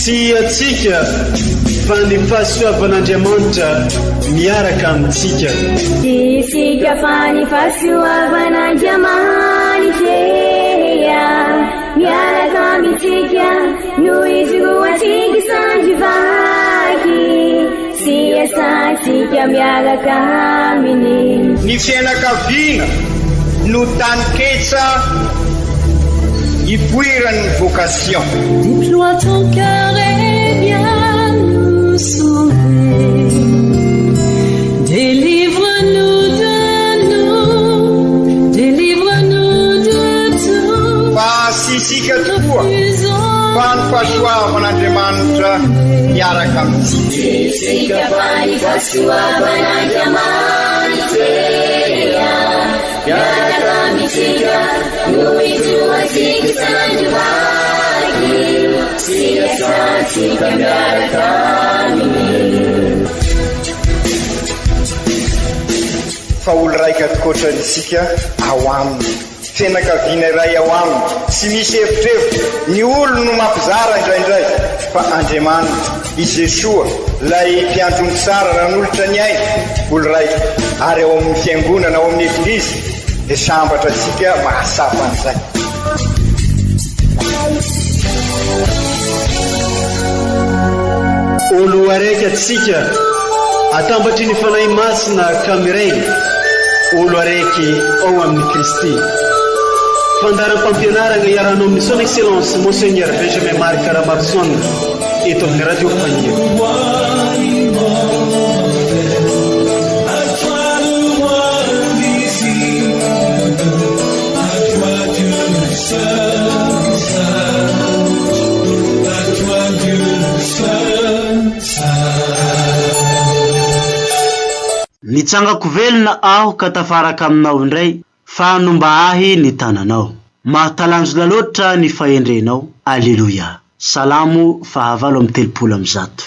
Tsy antsika fa ny fahasoavan'Andriamanitra miaraka amintsika. Tsy isika fa ny fahasoavan'Andriamanitra miaraka amintsika no ijoroantsika sandry vaky sy iasantsika miaraka aminy. Ny fianakaviana no taninketsa ipoiran'ny vocation. Déploie ton cœur et viens nous sauver. Délivre-nous de nous, délivre-nous de tout. Fa tsy isika tokoa fa ny fahasoavan'Andriamanitra miaraka amintsika. Tsy isika fa ny fahasoavan'Andriamanitra miaraka amintsika no ijoroantsika sandry vaky sy iasantsika miaraka aminy. Fa olo raika tokoatra isika ao aminy. Fianakaviana iray ao aminy, tsy misy evitrevitra, ny olony no mampizara indraindray, fa Andriamanitra, i Jesoa, ilay mpiandry omby tsara nanolotra ny ainy, olo raika, ary ao amin'ny Fiangonana, ao amin'ny Eglizy, dia sambatra antsika mahatsapa an'izay. Olo araiky atsika atambatry ny Fanahy Masina ka miray olo araiky ao amin'i Kristy. Fandaharam-pampianaragna iarahanao amin'ny Son Excellence Monseigneur Benjamin Marc Ramaroson eto amin'ny Radio Fagniry. Nitsangako velona aho ka tafaraka aminao indray, fa nomba ahy ny tananao. Mahatalanjona loatra ny fahendrenao. Aleloia. Salamo fahavalo amby 130.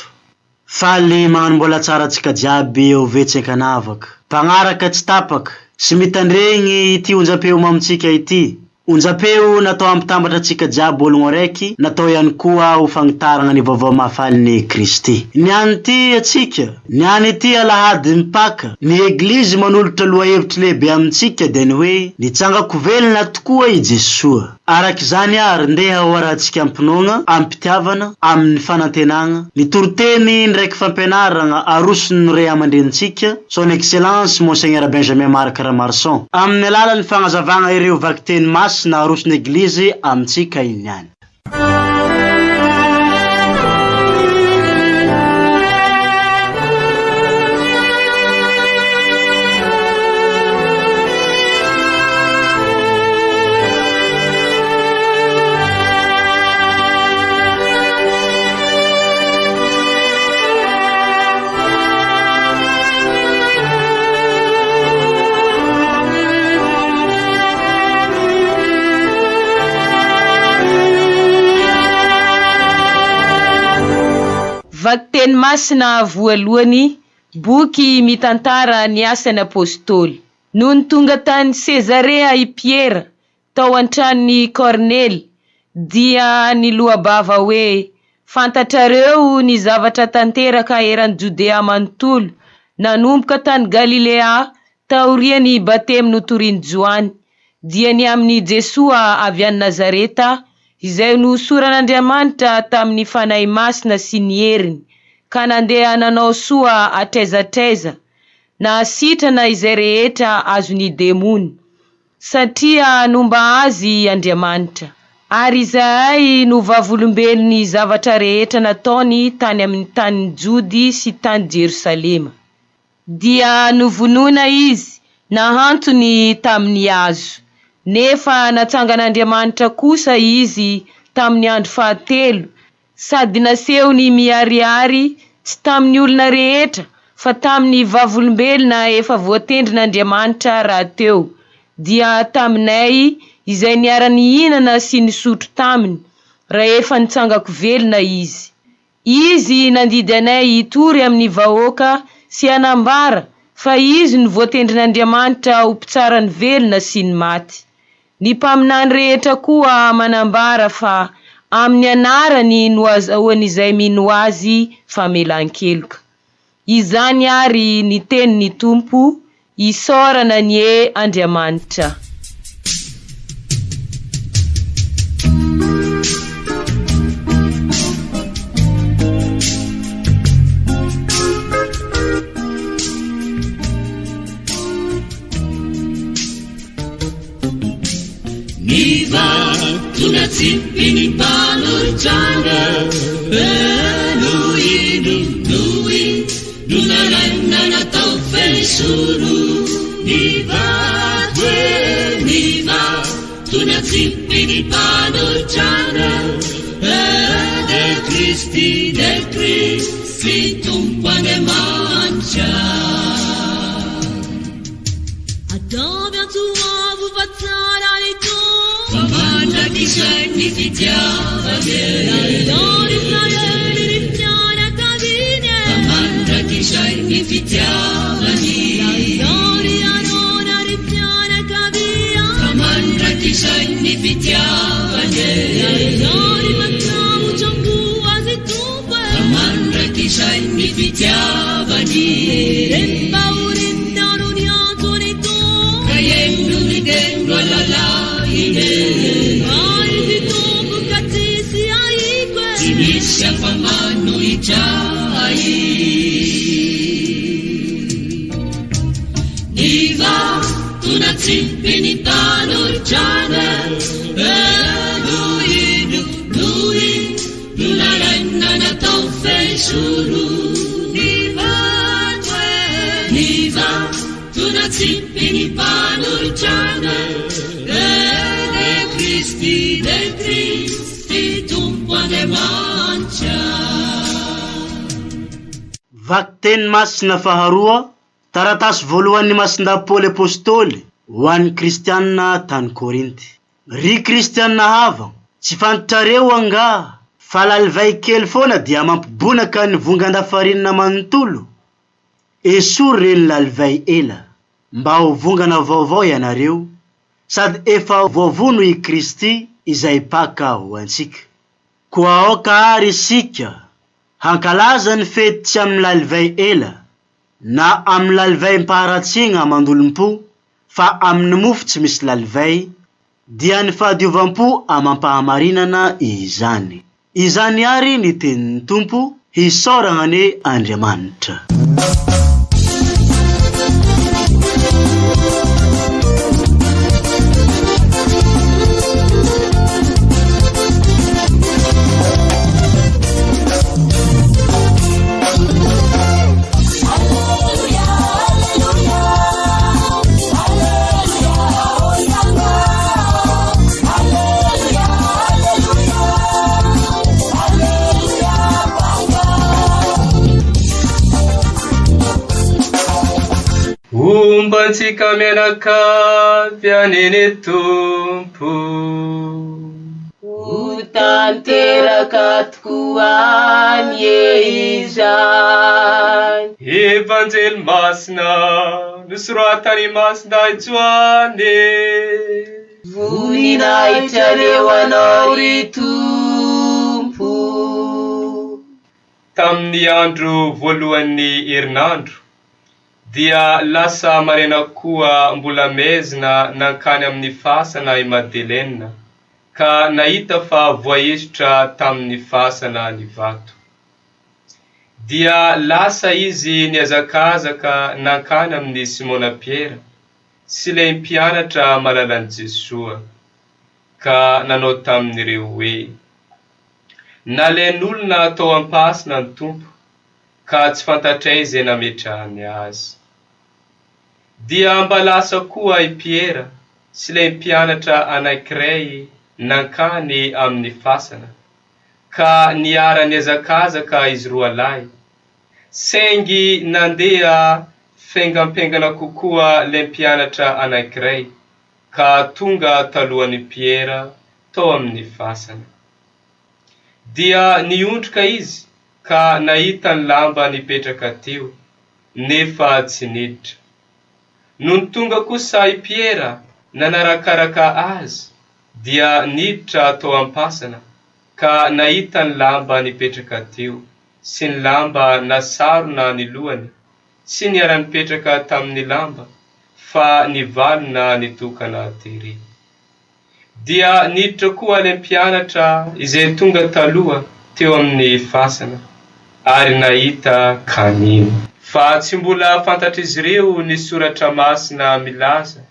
Faly magnano mbola tsara antsika jiaby eo vetsy ankanavaka, mpagnaraka tsy tapaka, sy mitandregny ity onjampeo mamintsika ity. Onjampeo natao hampitambatra antsika jiaby ologno araiky, natao ihany koa ho fagnitaragna ny vaovao mahafalin'i Kristy. Niany ity antsika, niany ity alahady mipaka, ny Eglizy manolotra lohahevitry lehibe amintsika dia ny hoe, Nitsanga-ko velona tokoa i Jesoa. Araka izany àry, ndeha hoarahantsika am-pinoagna, am-pitiavana, amin'ny fanantenagna, ny toriteny ndraiky fampianaragna aroson'ny ray aman-drenintsika, Son Excellence Monseigneur Benjamin Marc Ramaroson, amin'ny alalan'ny fagnazavagna ireo vakiteny masina aroson'ny Eglizy amintsika iniany. Vakiteny masina voalohany, boky mitantara ny asan'ny Apôstôly. Nony tonga tany Sezarea i Piera, tao an-tranon'i Kornely, dia niloa-bava hoe, Fantatrareo ny zavatra tanteraka eran'i Jodea manontolo, nanomboka tany Galilea, taorian'ny batemy notorin'i Joany, dia ny amin'i Jesoa avy any Nazareta, izay nohosoran'Andriamanitra tamin'ny Fanahy Masina sy ny heriny, ka nandeha nanao soa hatraiza hatraiza, nahasitrana izay rehetra azon'ny demony. Satria nomba azy Andriamanitra. Ary izahay no vavolombelon'ny zavatra rehetra nataony tany amin'ny tanin'i Jody sy tany Jerosalema. Dia novonoina izy, nahantony tamin'ny hazo. Nefa natsangan'Andriamanitra kosa izy tamin'ny andro fahatelo, Sady nasehony miharihary, tsy tamin'ny olona rehetra, fa tamin'ny vavolombelona efa voatendrin'Andriamanitra rahateo, dia taminay izay niara-nihinana sy nisotro taminy, rahefa nitsangako velona izy. Izy nandidy anay hitory amin'ny vahoaka sy hanambara fa izy no voatendrin'Andriamanitra ho mpitsara ny velona sy ny maty. Ny mpaminany rehetra koa manambara fa Amin'ny anarany no azahoan'izay mino azy famelan-keloka. Izany àry ny tenin'ny Tompo, isaorana anie Andriamanitra. Ny vato natsipy ny mpanolotranga no ino no ino nalaina natao felisolo Ny vato e ny vato natsipy ny mpanolotranga de Kristy de Kristy Tompo Andriamanitra. Ataovy antso avo fa tsara ny Tompo. Fa mandrakizay ny fitiavany e. Nataon'i Israely ny fianakaviany e. Fa mandrakizay ny fitiavany. Nataon'i Arona ny fianakaviany. Fa mandrakizay ny fitiavany e. Nataony matahotra amboa azy Tompo e. Fa mandrakizay ny fitiavany. Rem-pahoriana no niantso ny Tompo. Ka heno ny teny alalahiny e. Fa izy Tompo ka tsisy ahiko e. Tsy misy afa-manohitra ahy. Ny vato natsipy ny mpanolotrana no ino no ino nalaina natao fehizoro. Ny vato e, ny vato natsipy ny mpanolotrana de Kristy de Kristy Tompo Andriamanitra. Vakiteny masina faharoa, taratasy voalohan'ny Masindahy Paoly Apostoly ho an'ny Kristianina tany Korinty. Ry Kristianina havana, tsy fantatrareo angaha fa lalivay kely foana dia mampibonaka ny vongan-dafarinina manontolo? Esory ireny lalivay ela, mba ho vongana vaovao ianareo, sady efa voavono i Kristy izay Paka ho antsika. Koa aoka àry isika hankalaza ny fety tsy amin'ny lalivay ela, na amin'ny lalivaim-paharatsiana mandolom-po, fa amin'ny mofo tsy misy lalivay, dia ny fahadiovam-po amam-pahamarinana izany. Izany àry ny tenin'ny Tompo, hisaorana anie Andriamanitra. Homba antsika mianakavy anie ny Tompo. Ho tanteraka tokoa anie izany. Evanjely masina nosoratan'i Masindahy Joany. Voninahitra re ho Anao ry Tompo. Tamin'ny andro voalohan'ny herinandro, dia lasa maraina koa mbola maizina nankany amin'ny fasana i Madeleine, ka nahita fa voaesotra tamin'ny fasana ny vato. Dia lasa izy nihazakazaka nankany amin'i Simona Piera sy ilay mpianatra malalan'i Jesoa, ka nanao tamin'ireo hoe, Nalain'olona tao am-pasana ny Tompo, ka tsy fantatray izay nametrahany azy. Dia mba lasa koa i Piera sy ilay mpianatra anankiray nankany amin'ny fasana, ka niara-nihazakazaka izy roalahy, saingy nandeha faingampaingana kokoa ilay mpianatra anankiray, ka tonga talohan'i Piera tao amin'ny fasana. Dia niondrika izy ka nahita ny lamba nipetraka teo, nefa tsy niditra. Nony tonga kosa i Piera nanarakaraka azy, dia niditra tao am-pasana. ka nahita ny lamba nipetraka teo, sy ny lamba nasarona ny lohany, tsy niara-nipetraka tamin'ny lamba, fa nivalona nitokana tery. Dia niditra koa ilay mpianatra izay tonga taloha teo amin'ny fasana, ary nahita ka nino. Fa tsy mbola fantatr'izy ireo ny Soratra Masina milaza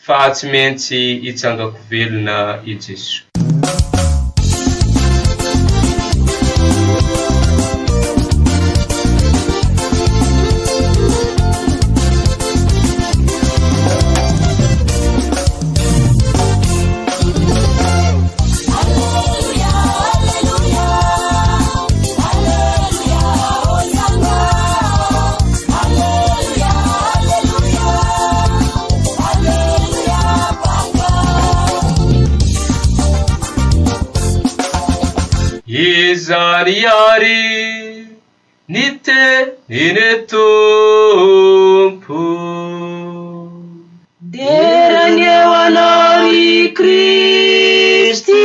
fa tsy maintsy hitsangako velona i Jesoa. Izany àry ny tenin'ny Tompo. Dera anie ho Anao ry Kristy.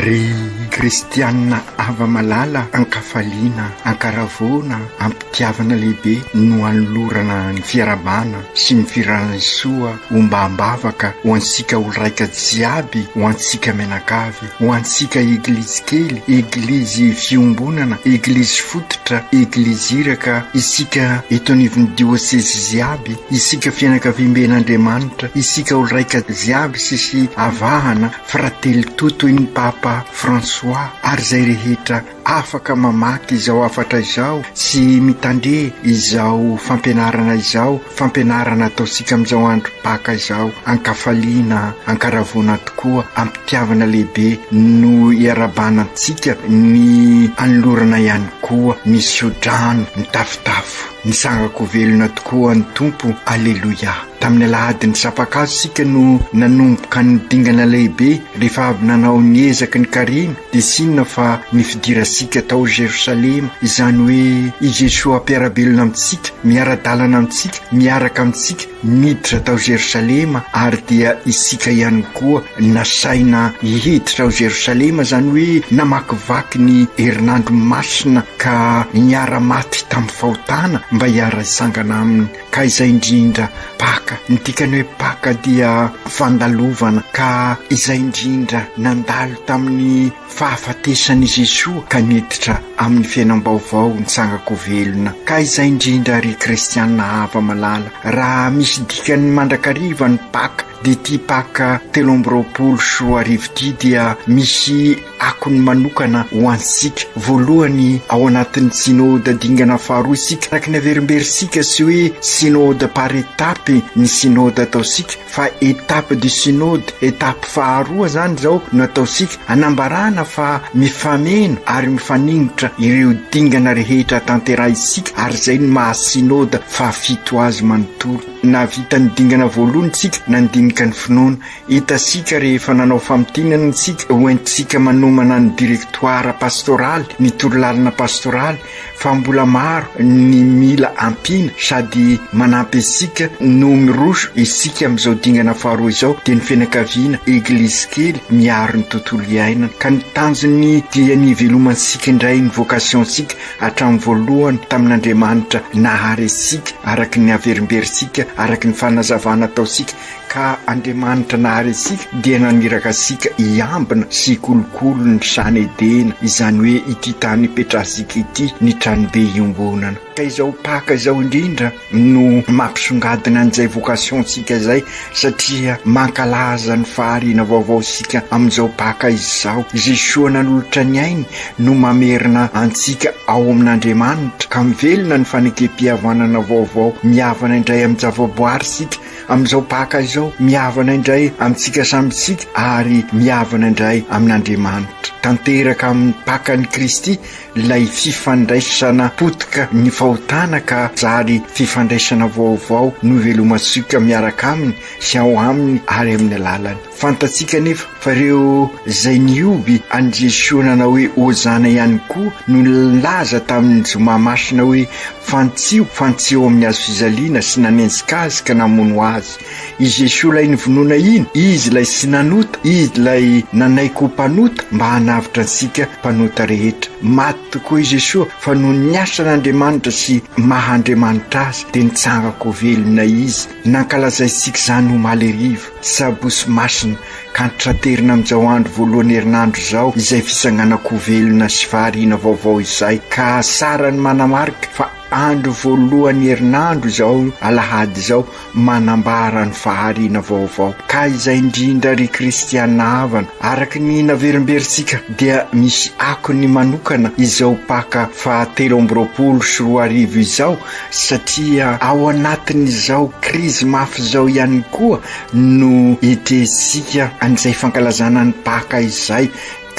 Ry kristianina hava-malala an-kafaliana, an-karavoana, am-pitiavana lehibe no anolorana ny fiarahabana sy ny firarian-soa ombam-bavaka ho antsika olo-raika jiaby, ho antsika mianakavy, ho antsika Eglizy kely, Eglizy fiombonana, Eglizy fototra, Eglizy iraka, isika eto anivon'ny diosezy jiaby, isika fianakaviamben'Andriamanitra, isika olo-raika jiaby sisy avahana, Fratelli toy ny Papa François ary izay rehetra afaka mamaky izao hafatra izao sy mitandre izao fampianarana izao, fampianarana ataontsika amin'izao andro Paka izao, an-kafaliana, an-karavoana tokoa, am-pitiavana lehibe no iarahabana antsika ny anolorana ihany koa ny tsodrano, ny tafotafo. Nitsangako velona tokoa ny Tompo, Aleloia! Tamin'ny alahadin'ny sampan-kazo isika no nanomboka ny dingana lehibe rehefa avy nanao ny ezaky ny karemy dia tsy inona fa ny fidirantsika tao Jerosalema, izany hoe i Jesoa mpiara-belona amintsika, miara-dalana amintsika, miaraka amintsika, niditra tao Jerosalema ary dia isika ihany koa nasaina hiditra ao Jerosalema, izany hoe namakivaky ny herinandro masina ka niara-maty tamin'ny fahotana mba hiara-hisangana aminy. Ka izay indrindra Paka. Ny dikany hoe Paka dia fandalovana ka izay indrindra nandalo tamin'ny fahafatesan'i Jesoa ka niditra amin'ny fiainam-baovao nitsangako velona. Ka izay indrindra ry kristiana hava-malala, raha misy dikany mandrakariva ny Paka dia ity Paka 2023 ity dia misy akony manokana ho antsika. Voalohany, ao anatin'ny Synoda dingana faharoa isika, araka ny averimberintsika sy hoe Synode par étape ny Synoda ataontsika, fa étape du Synode, étape faharoa izany izao no ataontsika, anambarana fa mifameno ary mifaningotra ireo dingana rehetra tanterahintsika ary izay no maha Synoda fahafito azy manontolo. Nahavita ny dingana voalohany isika, nandinika ny finoana. Hitantsika rehefa nanao famintinana isika ho entintsika manomana ny directoire pastoraly, ny torolalana pastoraly fa mbola maro ny mila ampiana sady manampy antsika no miroso isika amin'izao dingana faharoa izao dia ny fianakaviana eglizy kely miaro ny tontolo iainana ka ny tanjon'ny dia ny hivelomantsika indray ny vocation-tsika hatramin'ny voalohany tamin'Andriamanitra nahary antsika araka ny averimberintsika araka ny fanazavana ataontsika Ka Andriamanitra nahary antsika dia naniraka antsika hiambina sy hikolokolo ny sahan' Edena, izany hoe ity tany ipetrahantsika ity, ny tranobe iombonana. Ka izao Paka izao indrindra no mampisongadina an'izay vocation-tsika izay, satria mankalaza ny fahariana vaovao isika amin'izao Paka izao. Jesoa nanolotra ny ainy no mamerina antsika ao amin'Andriamanitra, ka mivelona ny fanekem-pihavanana vaovao, mihavana indray amin-javaboary isika, Amin'izao Paka izao, mihavana indray amintsika samy isika ary mihavana indray amin'Andriamanitra. Tanteraka amin'ny Pakan'i Kristy ilay fifandraisana potika ny fahotana ka zary fifandraisana vaovao novelomantsika miaraka Aminy sy ao Aminy ary amin'ny alalany. Fantatsika anefa fa ireo izay nihoby an'i Jesoa nanao hoe Hozana ihany koa no nilaza tamin'ny Zoma Masina hoe Fantsio, fantsio amin'ny hazofijaliana sy nanenjika Azy ka namono Azy. I Jesoa ilay novonoina iny, Izy ilay tsy nanota, Izy ilay nanaiky ho mpanota mba hanavotra antsika mpanota rehetra. Maty tokoa i Jesoa fa noho ny asan'Andriamanitra sy maha Andriamanitra Azy dia nitsanga-ko velona Izy. Nankalazaintsika izany omaly hariva, Sabotsy Masina, ka antitraterina amin'izao andro voalohan'ny herinandro izao izay fitsanganan-ko velona sy fahariana vaovao izay, ka tsara ny manamarika fa Andro voalohan'ny herinandro izao alahady izao manambara ny fahariana vaovao. Ka izay indrindra ry kristiana havana, araka ny naverimberintsika dia misy akony manokana izao Paka faha 2023 izao satria ao anatin'izao krizy mafy izao ihany koa no etrehintsika an'izay fankalazana ny Paka izay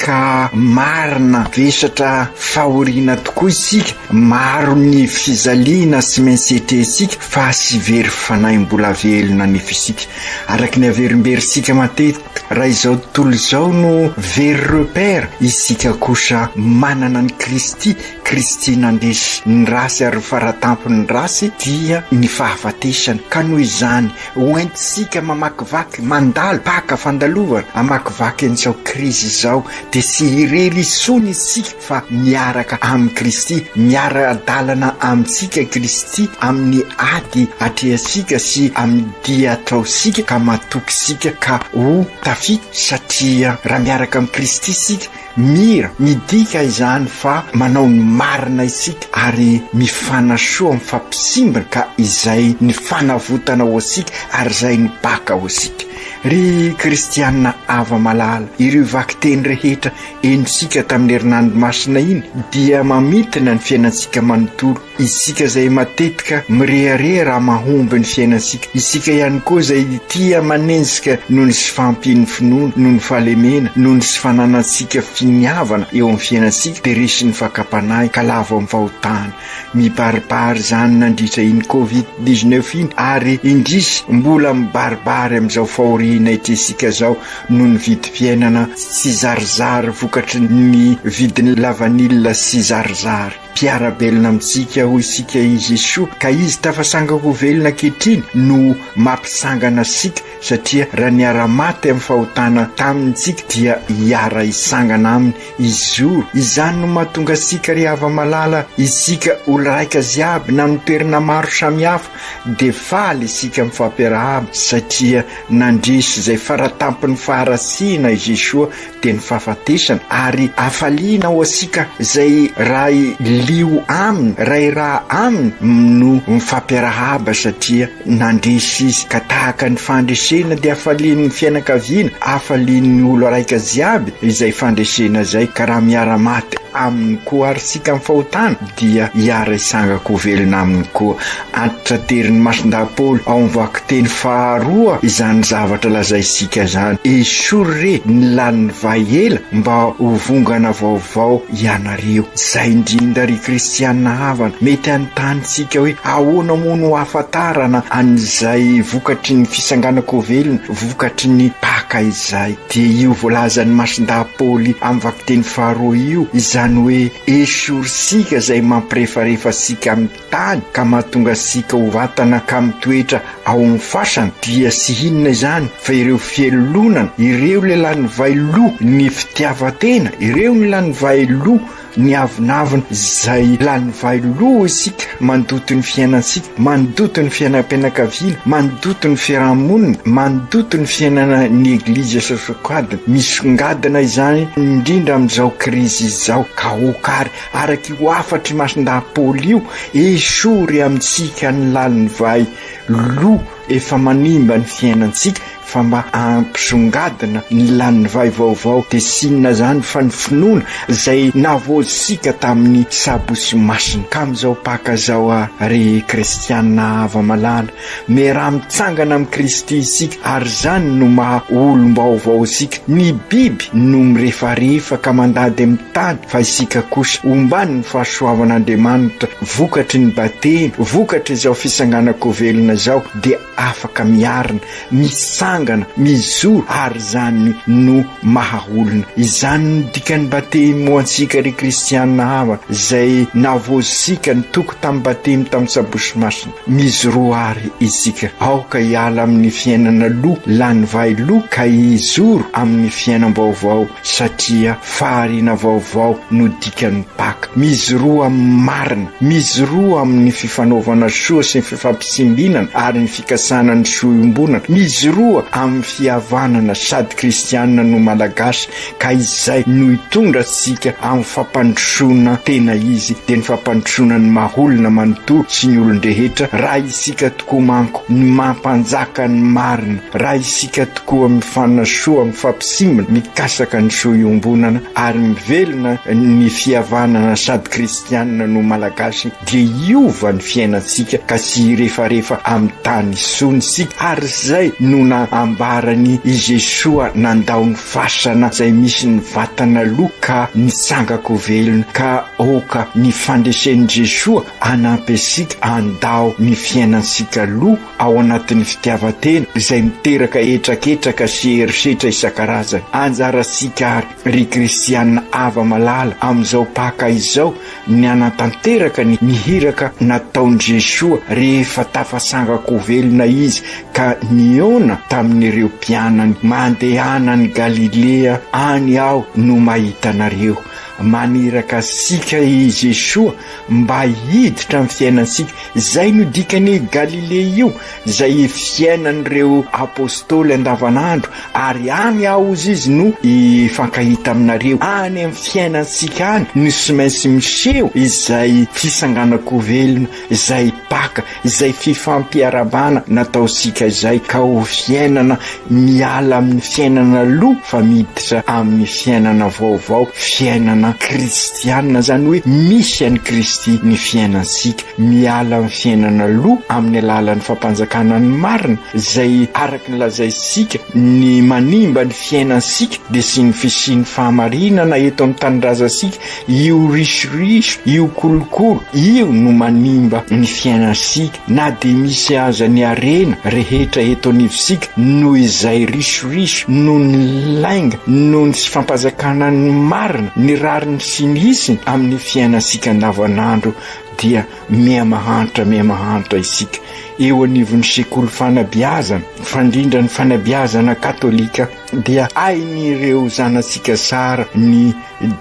Ka marina vesatra fahoriana tokoa isika, maro ny fijaliana tsy maintsy etrehintsika fa tsy very fanahy mbola velona anefa isika. Araka ny averimberintsika matetika, raha izao tontolo izao no very repère, isika kosa manana an'i Kristy, Kristy nandresy ny ratsy ary ny faratampon'ny ratsy dia ny fahafatesana. Ka noho izany, Hoentintsika mamakivaky, mandalo, paka fandalovana, hamakivaky an'izao krizy izao, dia tsy irery intsony isika fa miaraka amin'i Kristy, miara-dalana amintsika Kristy amin'ny ady atrehantsika sy amin'ny dia ataontsika ka matoky isika ka ho tafita satria raha miaraka amin'i Kristy isika Mira, midika izany fa manao ny marina isika ary mifanasoa mifampisimbina ka izay ny fanavotana ho antsika ary izay ny Paka ho antsika. Ry kristiana hava-malala, ireo vakiteny rehetra henontsika tamin'ny herinandro masina iny dia mamintina ny fiainantsika manontolo. Isika izay matetika mirehareha raha mahomby ny fiainantsika. Isika ihany koa izay tia manenjika noho ny tsy fahampian'ny finoana, noho ny fahalemena, noho ny tsy fananantsika finiavana eo amin'ny fiainantsika dia resin'ny fakam-panahy ka lavo amin'ny fahotana. Mibaribary izany nandritra iny Covid 19 iny ary indrisy mbola mibaribary amin'izao fahoriana etresika izao noho ny vidim-piainana tsy zarizary vokatry ny vidin'ny lavanila sy zarizary. Mpiara-belona amintsika hoy isika i Jesoa ka Izy tafasanga-ho velona ankehitriny no mampisangana antsika satria raha niara-maty amin'ny fahotana taminy tsika dia hiara-hisangana Aminy hizoro. Izany no mahatonga antsika ry hava-malala isika olo-raika jiaby na amin'ny toerana maro samihafa dia faly isika mifampiarahaba satria nandresy izay faratampon'ny faharatsiana i Jesoa dia ny fahafatesana, ary hafaliana ho antsika izay ray lio aminy, ray ra aminy no mifampiarahaba satria nandresy izy, ka tahaka ny fandresena dia hafalian'ny fianakaviana, hafalian'ny olo araika jiaby izay fandresena izay, ka raha miara-maty aminy koa ary tsika amin'ny fahotana dia hiara-hisanga-ko velona aminy koa. Antitraterin'i Masindahy Paoly ao amin'ny vakiteny faharoa izany zavatra lazaintsika izany, Esory re ny lanin'ny vay ela mba ho vongana vaovao ianareo. Izay indrindra ry kristiana havana, mety hanontany isika hoe ahoana moa no ahafantarana an'izay vokatry ny fisanganan-ko velona, vokatry ny Paka izay? Dia io voalazan'i Masindahy Paoly amin'ny vakiteny faharoa io, izany hoe esorintsika izay mampirefarefa antsika amin'ny tany ka mahatonga antsika ho vatana ka mitoetra ao amin'ny fasana, dia tsy inona izany fa ireo fialonana, ireo ilay lany vay lo ny fitiavan-tena, ireo ny lany vay lo ny avonavona, izay lany vay lo isika mandoto ny fiainantsika, mandoto ny fiainam-pianakaviana, mandoto ny fiaraha-monina, mandoto ny fiainana ny eglizy isan-tsokajiny, misongadina izany indrindra amin'izao krizy izao, ka aoka ary Araka io hafatr'i Masindahy Paoly io, esory amintsika ny lalin'ny vay lo efa manimba ny fiainantsika. fa mba hampisongadina ny lanivay vaovao dia tsy inona izany fa ny finoana izay navaozintsika tamin'ny Sabosy Masina. Ka amin'izao Paka izao ry kristiana hava-malala, miaraha mitsangana amin'i Kristy isika ary izany no maha olom-baovao antsika. Ny biby no mirefarefa ka mandady amin'ny tany fa isika kosa omban'ny fahasoavan'Andriamanitra vokatry ny batemy, vokatr'izao fisanganan-kovelona izao dia afaka miarina, mitsangana, mijoro ary izany no maha olona. Izany no dikan'ny batemy ho antsika ry kristiana havana izay navoazintsika ny toko tamin'ny batemy tamin'ny sabosy masina. Mijoroa ary isika. Aoka hiala amin'ny fiainana lo, lany vay lo ka hijoro amin'ny fiainam-baovao satria fahariana vaovao no dikan'ny Paka. Mijoroa amin'ny marina. Mijoroa amin'ny fifanaovana soa sy ny fifampisimbinana ary ny fikasana ny soa iombonana. Mijoroa amin'ny fihavanana sady kristiana no malagasy ka izay no hitondra antsika amin'ny fampandrosoana tena izy dia ny fampandrosoana ny maha olona manontolo sy ny olon-drehetra raha isika tokoa manko ny mampanjaka ny marina raha isika tokoa mifanasoa mifampisimbina mikasaka ny soa iombonana ary mivelona ny fihavanana sady kristianina no malagasy dia hiova ny fiainantsika ka tsy hirefarefa amin'ny tany intsony isika ary izay no nambarany i Jesoa nandao ny fasana izay misy ny vatana lo ka nitsangako velona ka aoka ny fandresen'i Jesoa hanampy antsika handao ny fiainantsika lo ao anatin'ny fitiavan-tena izay miteraka hetraketraka sy herisetra isan-karazany. Anjarantsika ary ry kristiana hava-malala amin'izao Paka izao ny hanatanteraka ny hiraka nataon'i Jesoa rehefa tafasangan-ko velona Izy ka nihaona tamin'ireo mpianany, Mandehana any Galilea, any Aho no mahita anareo. Maniraka antsika i Jesoa mba hiditra amin'ny fiainantsika. Izay no dikan'i Galilea io, izay fiainan'ireo Apôstôly andavanandro, ary any Aho, hozy Izy, no hifankahita aminareo. Any amin'ny fiainantsika any no tsy maintsy miseho izay fisanganan-ko velona, izay Paka, izay fifampiarahabana nataontsika izay, ka ho fiainana miala amin'ny fiainana lo fa miditra amin'ny fiainana vaovao, fiainana kristiana, izany hoe misy an'i Kristy ny fiainantsika, miala amin'ny fiainana lo amin'ny alalan'ny fampanjakana ny marina, izay araka ny lazaintsika, ny manimba ny fiainantsika dia sy ny fisian'ny fahamarinana eto amin'ny tanindrazantsika, io risoriso, io kolokolo, io no manimba ny fiainantsika. Na dia misy aza ny harena rehetra eto anivontsika noho izay risoriso, noho ny lainga, noho ny tsy fampanjakana ny marina, ny rariny sy ny hitsiny amin'ny fiainantsika andavanandro dia miha-mahantra miha-mahantra isika. Eo anivon'ny sekoly fanabeazana, fa indrindra ny fanabeazana katolika dia hain'ireo zanatsika tsara ny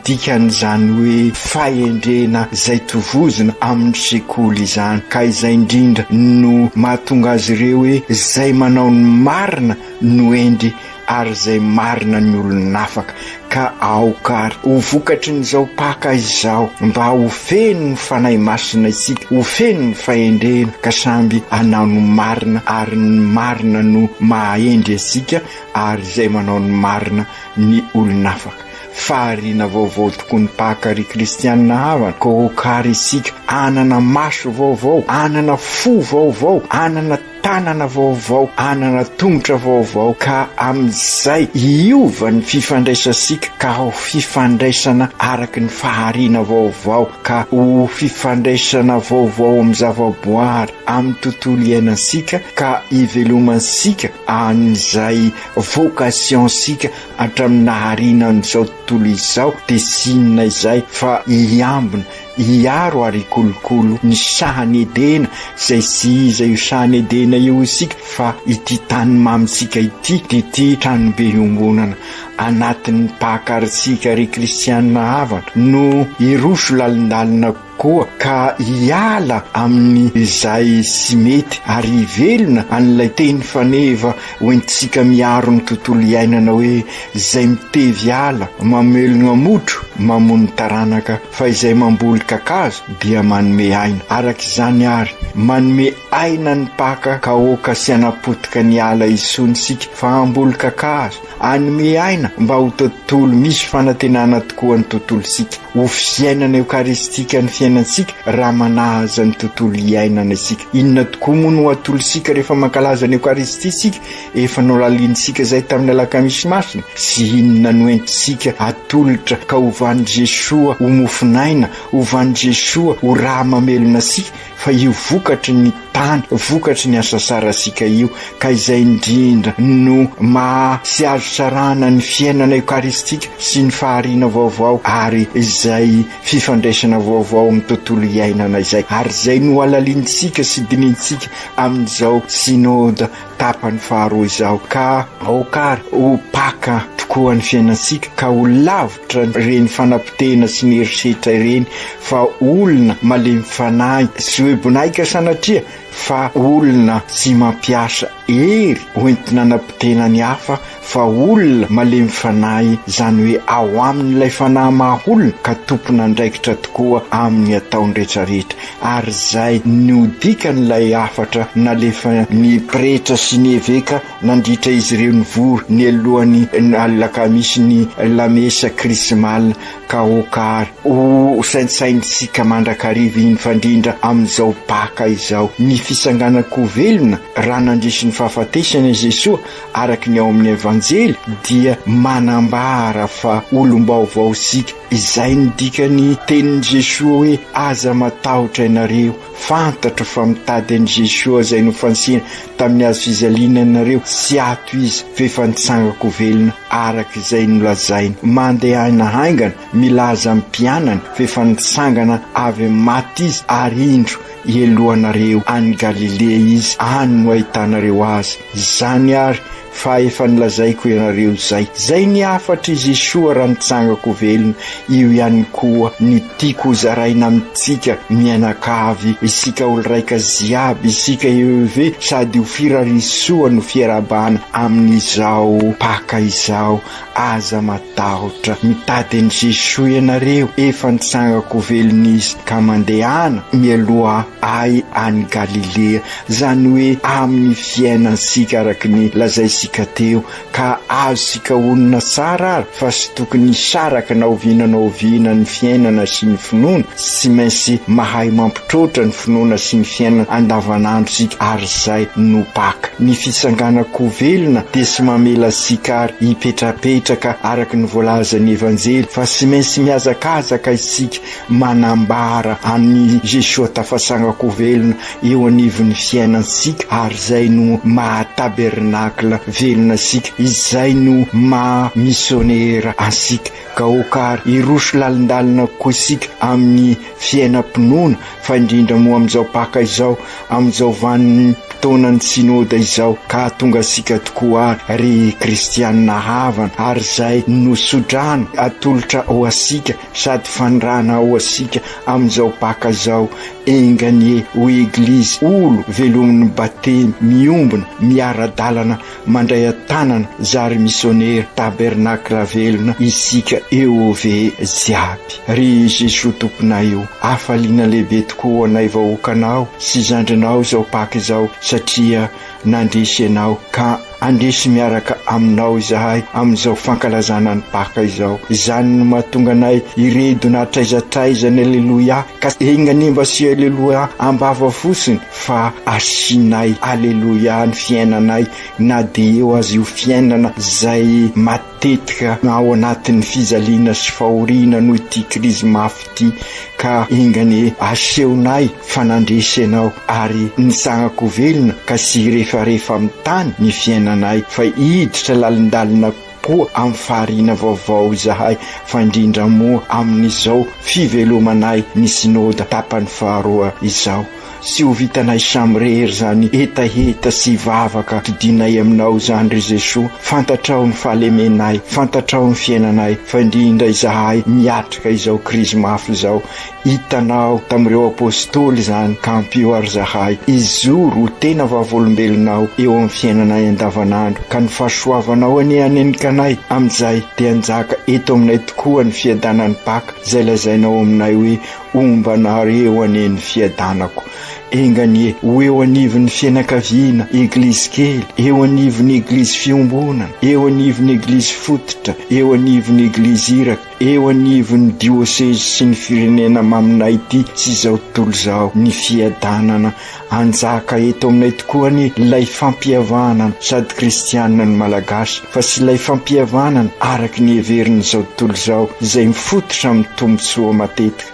Dikan'izany hoe fahendrena izay tovozina amin'ny sekoly izany, ka izay indrindra no mahatonga azy ireo hoe izay manao ny marina no hendry ary izay marina ny olon'afaka. Ka aoka ary ho vokatrin'izao Paka izao mba ho feno ny Fanahy Masina isika, ho feno ny fahendrena ka samby hanao ny marina ary ny marina no maha-hendry antsika ary izay manao ny marina ny olon'afaka. Fahariana vaovao tokoa ny Paka ry kristianina havana, koa aoka ary isika hanana maso vaovao, hanana fo vaovao, hanana tanana vaovao, hanana tongotra vaovao, ka amin'izay hiova ny fifandraisantsika ka ho fifandraisana araka ny fahariana vaovao, ka ho fifandraisana vaovao amin'ny zavaboary, amin'ny tontolo iainantsika, ka hivelomantsika an'izay vocation-tsika Hatramin'ny nahariana an'izao tontolo izao dia tsy inona izay fa hiambina, hiaro ary hikolokolo ny sahan'i Edena izay tsy iza io sahan'i Edena io isika fa ity tany mamintsika ity dia ity tranobe iombonana anatin'ny mpahakarintsika ry kristianina havana no hiroso lalindalina koa ka hiala amin'ny izay tsy mety ary hivelona an'ilay teny faneva hoentintsika miaro ny tontolo iainana hoe izay mitevy ala mamelogna motro. mamono taranaka fa izay mamboly kakazo dia manome aina. Araka izany àry, manome aina ny Paka ka aoka tsy hanapotika ny ala intsony isika fa hamboly kakazo, hanome aina mba ho tontolo misy fanantenana tokoa ny tontolontsika. Ho fiainana eokaristika ny fiainantsika raha manaja ny tontolo iainana isika. Inona tokoa moa no atolotsika rehefa mankalaza ny Eokaristia isika? Efa nolaliantsika izay tamin'ny Alakamisy Masina. Sy inona no entintsika atolotra ka hovan'i Jesoa ho mofon'aina, hovan'i Jesoa ho raha mamelona antsika? Fa io vokatry ny tany, vokatry ny hasasarantsika io, ka izay indrindra no maha tsy azo sarahana ny fiainana eokaristika sy ny fahariana vaovao ary izay fifandraisana vaovao amin'ny tontolo iainana izay. Ary izay no halalinintsika sy dinihintsika amin'izao Synode tapany faharoa izao. Ka aoka ary ho Paka tokoa ny fiainantsika ka ho lavitra ireny fanapotehana sy ny herisetra ireny fa olona malemy fanahy tsy hoe bonaika sanatria fa olona tsy mampiasa hery hoentina anapotehana ny hafa fa olona malemy fanahy izany hoe ao aminy ilay fanahy maha olona ka tompon'andraikitra tokoa amin'ny ataony retraretra ary izay no dikan'ilay hafatra nalefan'ny pretra sy ny eveka nandritra izy ireo nivory nialohan'ny alakamisy ny lamesa krismal ka aoka ary ho saintsainintsika mandrakariva iny fandrindra amin'izao Paka izao ny fisanganan-ko velona raha nandresy ny fahafatesana i Jesoa araka ny ao amin'ny Evanjely dia manambara fa olom-baovao isika. Izay no dikan'ny tenin'i Jesoa hoe aza matahotra ianareo. Fantatro fa mitady an'i Jesoa izay nofantsihina tamin'ny hazo fijaliana ianareo, tsy ato izy fa efa nitsangako velona araka izay nolazainy. Mandehana haingana milaza amin'ny mpianany fa efa nitsangana avy amin'ny maty izy ary indro Helohanareo any Galilea izy, any no ahitanareo azy. Izany àry fa efa nolazaiko ianareo izay. Izay ny hafatr'i Jesoa raha nitsangako velona, io ihany koa ny tiako hozaraina amintsika mianakavy, isika olo-raika jiaby, isika EEV, sady ho firarisoa no fiarahabana amin'izao Paka izao. Aza matahotra, mitady an'i Jesoa ianareo, efa nitsangako velona Izy, ka mandehana mialoha Ahy any Galilea, izany hoe amin'ny fiainantsika araka ny lazaintsika teo, ka azontsika onona tsara ary fa tsy tokony hisaraka na oviana na oviana ny fiainana sy ny finoana, tsy maintsy mahay mampitroatra ny finoana sy ny fiainana andavanandro isika ary izay no Paka. Ny fitsanganan-ko velona dia tsy mamela antsika ary hipetrapetraka araka ny voalazan'ny Evanjely fa tsy maintsy mihazakazaka isika manambara an'i Jesoa tafatsangan-ko velona eo anivon'ny fiainantsika ary izay no maha tabernakla velona antsika, izay no maha misionera antsika. Ka aoka ary hiroso lalindalina kokoa isika amin'ny fiainam-pinoana fa indrindra moa amin'izao Paka izao, amin'izao vanim-potoanan'ny Synoda izao, ka hahatonga antsika tokoa ary ry kristianina havana, ary izay no tsodrano atolotra ho antsika sady fanirahana ho antsika amin'izao Paka izao, enga anie ho Eglizy olo velomin'ny Batemy miombona, miara-dalana Mandray an-tanana zary misionera Tabernacle velona isika EOV jiaby. Ry Jesoa Tomponay o, hafaliana lehibe tokoa ho anay vahoakanao sy zandrinao izao Paka izao satria nandresy Ianao ka handresy miaraka Aminao izahay amin'izao fankalazana ny Paka izao. Izany no mahatonga anay hiredona hatraiza hatraiza ny Aleloia ka enga anie mba tsy Aleloia am-bava fotsiny Fa asianay Aleloia ny fiainanay na dia eo aza io fiainana izay matetika ao anatin'ny fijaliana sy fahoriana noho ity krizy mafy ity ka enga anie asehonay fa nandresy Ianao ary nitsangako velona ka tsy hirefarefa amin'ny tany ny fiainanay fa hiditra lalindalina koa amin'ny fahariana vaovao izahay fa indrindra moa amin'izao fivelomanay ny Synoda tapany faharoa izao. Tsy ho vitanay samirery izany hetaheta sy vavaka todianay aminao izany ry Jesoa. Fantatrao ny fahalemenay, fantatrao ny fiainanay, fa indrindra izahay miatrika izao krizy mafy izao. Hitanao tamin'ireo Apostoly izany ka ampio ary izahay hijoro ho tena vavolombelonao eo amin'ny fiainanay andavanandro ka ny fahasoavanao anie hanenika anay amin'izay dia hanjaka eto aminay tokoa ny fiadanan'ny Paka izay lazainao aminay hoe Homba anareo anie ny fiadanako. Enga anie ho eo anivon'ny fianakaviana, eglizy kely, eo anivon'ny eglizy fiombonana, eo anivon'ny eglizy fototra, eo anivon'ny eglizy iraka, eo anivon'ny diosezy sy ny firenena maminay ity sy izao tontolo izao ny fiadanana. Hanjaka eto aminay tokoa anie ilay fampihavanana sady kristianina ny Malagasy fa sy ilay fampihavanana araka ny heverin'izao tontolo izao izay mifototra amin'ny tombontsoa matetika.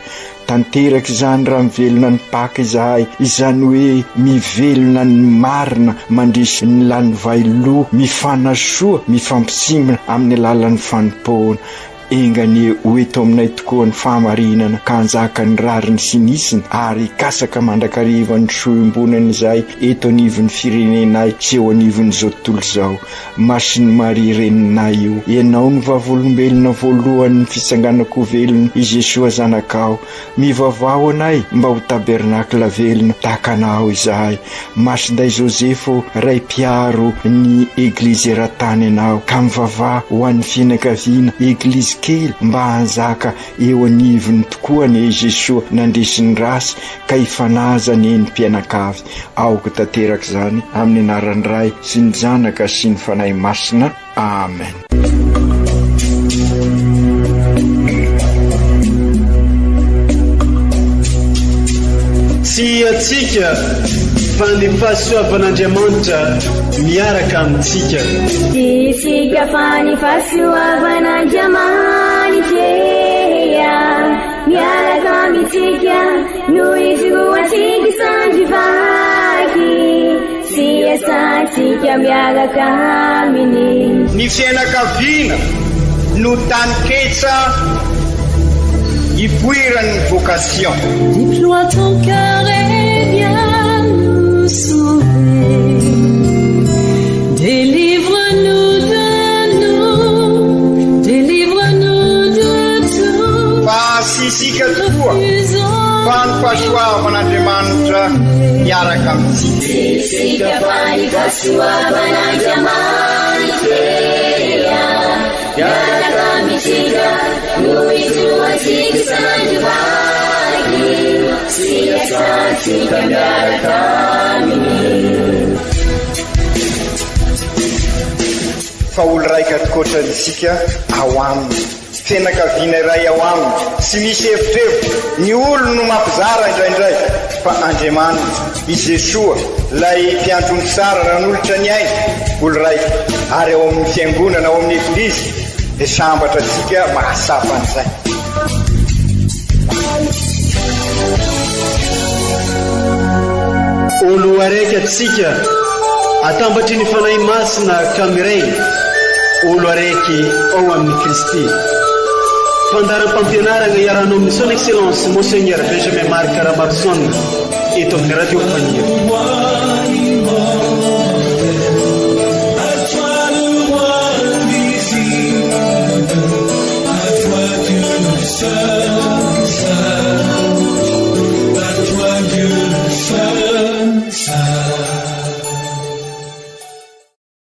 Tanteraka izany raha mivelona ny Paka izahay, izany hoe mivelona ny marina, mandresy ny lanivay loha, mifanasoa, mifampitsimbina amin'ny alalan'ny fanompoana. Enga anie ho eto aminay tokoa ny fahamarinana ka hanjaka ny rariny sy ny hitsiny ary hikasaka mandrakariva ny soa iombonana izay eto anivon'ny firenenay sy eo anivon'izao tontolo izao. Masin'i Maria Reninay io, Ianao no vavolombelona voalohan'ny fitsanganan-ko velona i Jesoa Zanakao. Mivavaha ho anay mba ho tabernakla velona tahaka Anao izahay. Masindahy Josefo, Ray mpiaro ny Eglizy eran-tany Ianao, ka mivavaha ho an'ny fianakaviana Eglizy kely mba hanjaka eo anivony tokoa anie i Jesoa nandresy ny ratsy ka hifanaja anie ny mpianakavy. Aoka tanteraka izany amin'ny anaran'ny Ray sy ny Zanaka sy ny Fanahy Masina. Amen. Tsy antsika fa ny fahasoavan'Andriamanitra miaraka amintsika. Tsy isika fa ny fahasoavan'Andriamanitra miaraka amintsika no ijoroantsika sandry vaky. Sy iasantsika miaraka aminy. Ny fianakaviana no taninketsa ipoiran'ny vocation. Déploie ton cœur et viens nous sauver. Délivre-nous de nous, délivre-nous de tout. Fa tsy isika tokoa fa ny fahasoavan'Andriamanitra miaraka amintsika. Tsy isika fa ny fahasoavan'Andriamanitra miaraka amintsika no ijoroantsika sandry vaky sy iasantsika miaraka aminy. Fa olo raika tokoatra isika ao aminy. Fianakaviana iray ao aminy, tsy misy evitrevitra, ny olony no mampizara indraindray, fa Andriamanitra, i Jesoa, ilay mpiandry ondry tsara nanolotra ny ainy, olo raika, ary ao amin'ny Fiangonana, ao amin'ny Eglizy, dia sambatra antsika mahatsapa an'izay. Olo araiky atsika atambatry ny Fanahy Masina ka miray olo araiky ao amin'i Kristy. Fandaharam-pampianaragna iarahanao amin'ny Son Excellence Monseigneur Benjamin Marc Ramaroson eto amin'ny Radio Faniry.